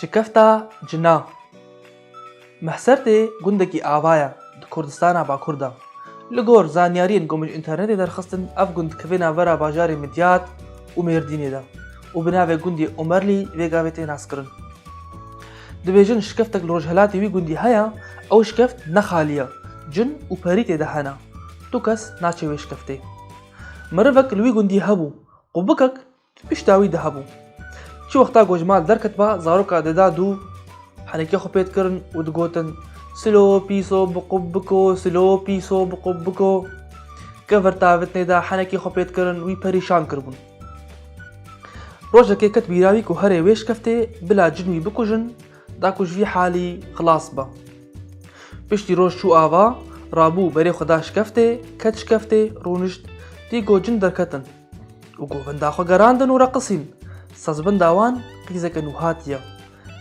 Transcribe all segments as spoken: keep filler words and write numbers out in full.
Şikefta cina. Mehsertê gundekî ava ye di Kurdistana Bakur de. Li gor zanyariyên ku min ji înternetê derxistin, ev gund dikeve navbera bajarê Midyat û Mêrdînê de û bi navê gundê Omerlî vê gavê tê naskirin. Dibêjin şikeftek li rojhelatê wî gundî heye, ew şikeft ne xalî ye. Cin û perî tê de hene. Tu kes naçe wê şikeftê. Mirivek li wî gundî hebû. Qubikek di pişta wî de hebû. Çi wexta ku ji mal derketba, zaroka dida dû, henekê xwe pê dikirin û digotin, "Silo pîso bi qubiko, silo pîso bi qubiko." Kevir tavitnê de henekê xwe pê dikirin, wî perîşan kiribûn. Rojekê ket bîra wî ku herê wê şikeftê bila cin wî bikujin, da ku ji vî halî xilas be. Piştî roj çû ava, rabû berê xwe da şikeftê, ket şikeftê, rûnişt, dî ku cin derketin û govenda xwe gerandin û reqisîn. Sazbenda wan qîzeke nû hatiye.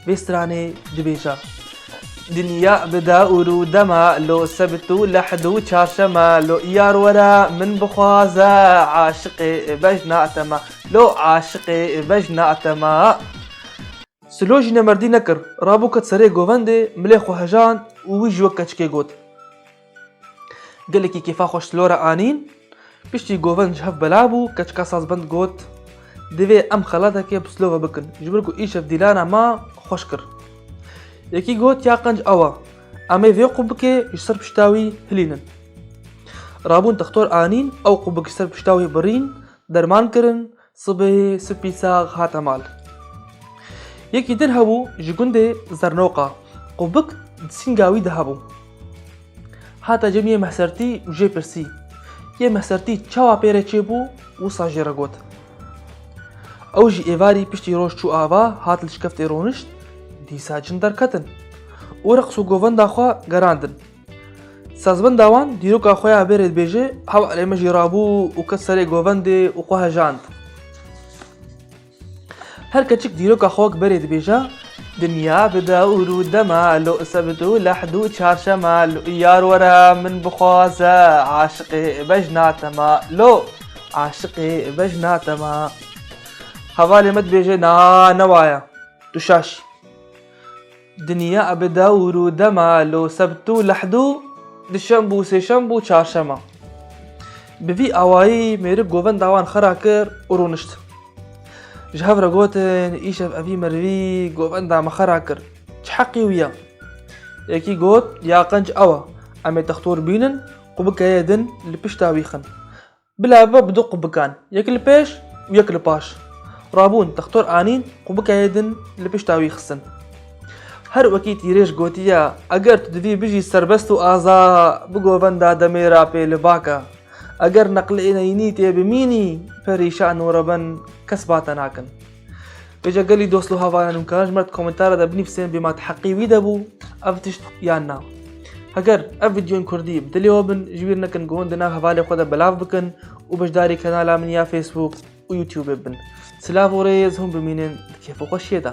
Vê stranê dibêje. Dinya bi dawr û dema, lo sebt û lehd û çarşema, lo yar were min bixwaze, aşiqê bejna tema, lo aşiqê bejna tema. Silo jî nemerdî nekir, rabû ket serê govendê, milê xwe hejand û wî jî wek keçikê got. Gelekî kêfa xwe ji Silo re anîn. Piştî govend ji hev bela bû, keçika sazbend got, "Divê em xelateke bi Silo ve bikin, ji ber ku îşev dîlana me xweş kir." Yekî got, "Ya qenc ew e, em ê vê qubikê ji ser pişta wî hilînin." Rabûn textor anîn, ew qubik ji ser pişta wî birîn, derman kirin, sibê spî sax hate mal. Yekî din hebû ji gundê Zernoqa, qubik di sînga wî de hebû. Hate cem yê mehsertî û jê pirsî, yê mehsertî çawa pê re çêbû, wisa jê re got. Ew jî êvarî piştî roj çû ava, hat li şikeftê rûnişt, dîsa cin derketin û reqs û govenda xwe gerandin. Sazbenda wan dîroka xwe ya berê dibêje, hevalê me jî rabû û ket serê govendê û xwe hejand. Her keçik dîroka xwe wek berê dibêje, dinya bi dewr û dema, lo sebt û lehd û çarşema, lo yar were min bixwaze, aşiqê bejna tema, lo aşiqê bejna tema. Hevalê me dibêje, na, ne wa ye. Tu şaş. Dinya bi dewr û dema, lo sebt û lehd û dişemb û sêşemb û çarşema. Bi vî awayî mêrik govenda wan xera kir û rûnişt. Ji hev re gotin, îşev evî merivî govenda me xera kir. Çi heqî wî ye? Yekî got, ya qenc ew e. Em ê textor bînin, qubikeyê din li pişta wî xin. Bila bibe bi du qubikan, yek li pêş û yek li paş. Rabûn, textor anîn, qubikeyê din li pişta wî xistin. Her wekî tîrêj gotiye, eger tu divî bijî serbest û aza, bi govenda demê re pê li bak e. Eger neqlê neyînî tê bimînî, perîşan û reben kes ba te nakin. Vêca gelî dost û hevalên hûn karin ji me re di komentara de binivîsin bê ma di heqî wî de bû ev tişt yan na. Heger ev vîdyoyên kurdî bi dilê we bin, ji bîr nekin ku hûn di nav hevalê xwe de belav bikin û beşdarî kanala min ya Facebook û YouTubeê bin. Silav û rêz, hûn bimînin di kêf û xweşiyê de.